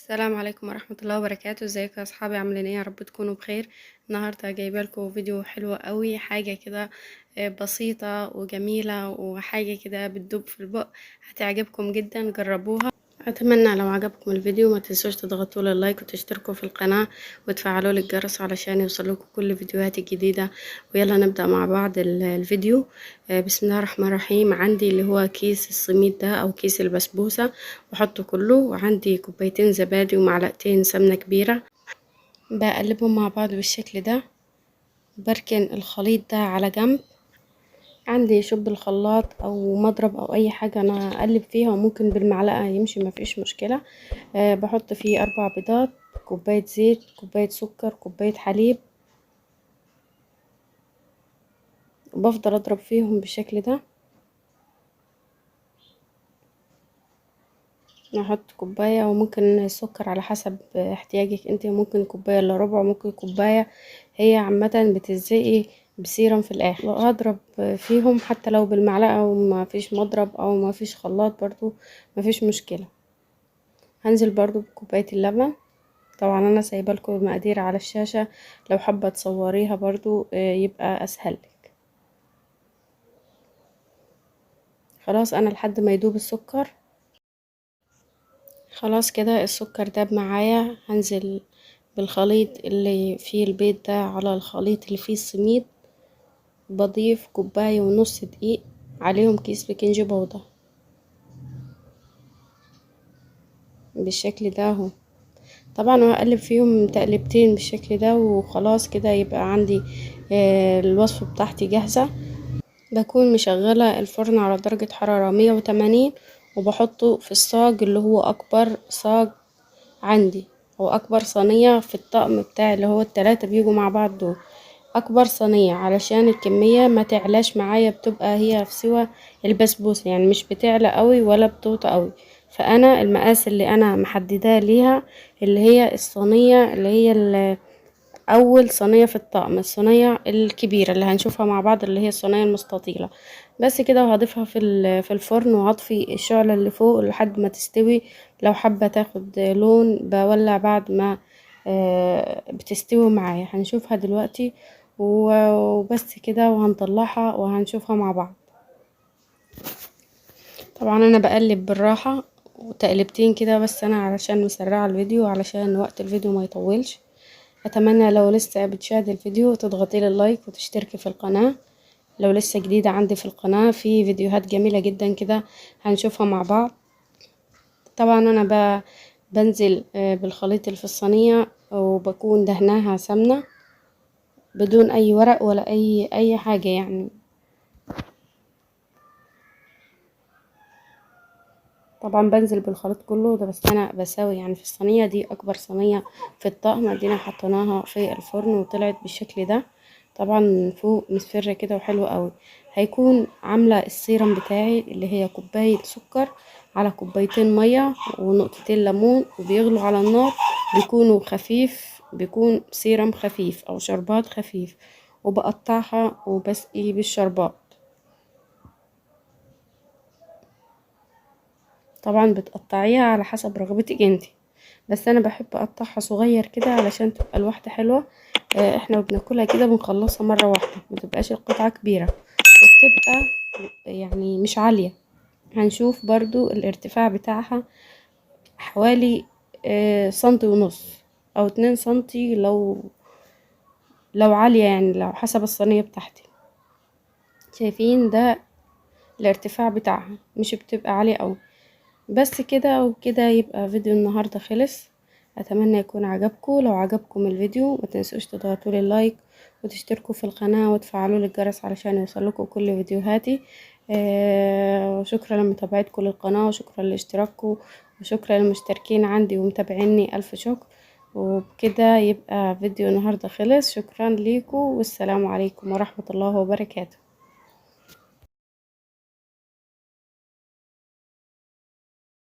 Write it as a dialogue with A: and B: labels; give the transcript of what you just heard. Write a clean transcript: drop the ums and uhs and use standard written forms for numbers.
A: السلام عليكم ورحمة الله وبركاته. ازيكم يا اصحابي؟ عاملين ايه؟ يا رب تكونوا بخير. النهاردة جايبه لكم فيديو حلو قوي، حاجة كده بسيطة وجميلة، وحاجة كده بتدوب في البق، هتعجبكم جدا، جربوها. اتمنى لو عجبكم الفيديو ما تنسوش تضغطوا لي ال like وتشتركوا في القناة وتفعلوا لي الجرس علشان يوصلكم كل فيديوهاتي الجديدة. ويلا نبدأ مع بعض الفيديو. بسم الله الرحمن الرحيم. عندي اللي هو كيس السميد ده او كيس البسبوسة، بحطه كله، وعندي كوبايتين زبادي ومعلقتين سمنة كبيرة، بقلبهم مع بعض بالشكل ده. بركن الخليط ده على جنب. عندي شوب الخلاط او مضرب او اي حاجة انا اقلب فيها، وممكن بالمعلقة يمشي مفيش مشكلة. بحط فيه 4 بيضات، كوباية زيت، كوباية سكر، كوباية حليب، وبفضل اضرب فيهم بالشكل ده. نحط كوباية، وممكن السكر على حسب احتياجك انت، ممكن كوباية الا ربع، ممكن كوباية. هي عامة بتزقي بسيرم في الاخر. هضرب فيهم حتى لو بالمعلقة وما فيش مضرب او ما فيش خلاط برضو ما فيش مشكلة. هنزل برضو بكوباية اللبن. طبعا انا سايبه لكم المقادير على الشاشة، لو حابة تصوريها برضو يبقى اسهل لك. خلاص انا لحد ما يدوب السكر. خلاص كده السكر داب معايا. هنزل بالخليط اللي فيه البيض ده على الخليط اللي فيه السميد. بضيف كوباية ونص دقيق، عليهم كيس بيكنج باودر بالشكل ده اهو. طبعا وهقلب فيهم تقلبتين بالشكل ده، وخلاص كده يبقى عندي الوصفة بتاعتي جاهزة. بكون مشغلة الفرن على درجة حرارة 180، وبحطه في الصاج اللي هو أكبر صاج عندي، أو أكبر صينية في الطقم بتاع اللي هو التلاتة بيجوا مع بعض دول، أكبر صينية علشان الكمية ما تعلاش معايا، بتبقى هي في سوى البسبوسة، يعني مش بتعلى قوي ولا بتوطى قوي. فأنا المقاس اللي أنا محدداه ليها اللي هي الصينية اللي هي أول صينية في الطقم، الصينية الكبيرة اللي هنشوفها مع بعض اللي هي الصينية المستطيلة. بس كده. وهضيفها في الفرن، وهطفي الشعلة اللي فوق لحد ما تستوي. لو حابة تاخد لون بولع بعد ما بتستوي معايا. هنشوفها دلوقتي وبس كده، وهنطلعها وهنشوفها مع بعض. طبعا انا بقلب بالراحة وتقلبتين كده، بس انا علشان مسرعة الفيديو علشان وقت الفيديو ما يطولش. اتمنى لو لسه بتشاهد الفيديو تضغطي لي ال like وتشتركي في القناة لو لسه جديدة عندي في القناة. في فيديوهات جميلة جدا كده هنشوفها مع بعض. طبعا انا بنزل بالخليط اللي في الصينية، وبكون دهناها سمنة بدون اي ورق ولا اي حاجة يعني. طبعا بنزل بالخليط كله ده، بس انا بساوي يعني في الصينية دي اكبر صينية في الطقم، ادينا حطيناها في الفرن وطلعت بالشكل ده. طبعا فوق مصفرة كده وحلوة قوي. هيكون عاملة السيرم بتاعي اللي هي كوباية سكر على كوبايتين مية ونقطتين ليمون، وبيغلوا على النار، بيكونوا خفيف، بيكون سيرم خفيف او شربات خفيف، وبقطعها وبسقي بالشربات. طبعا بتقطعيها على حسب رغبتك انتي، بس انا بحب اقطعها صغير كده علشان تبقى الواحدة حلوة. احنا بناكلها كده بنخلصها مرة واحدة، ما تبقاش القطعة كبيرة وبتبقى يعني مش عالية. هنشوف برضو الارتفاع بتاعها حوالي سنتي ونص او 2 سنتي لو عالية، يعني لو حسب الصينية بتاعتي. شايفين ده الارتفاع بتاعها، مش بتبقى عالية قوي. بس كده وكده يبقى فيديو النهاردة خلص. اتمنى يكون عجبكم. لو عجبكم الفيديو ما تنسوش تضغطوا لي اللايك وتشتركوا في القناة وتفعلوا لي الجرس علشان يوصلكم كل فيديوهاتي. وشكرا لمتابعتكم للقناة، وشكرا لاشتراككم، وشكرا للمشتركين عندي ومتابعيني، الف شكر. وبكده يبقى فيديو النهاردة خلص. شكرا ليكم، والسلام عليكم ورحمة الله وبركاته.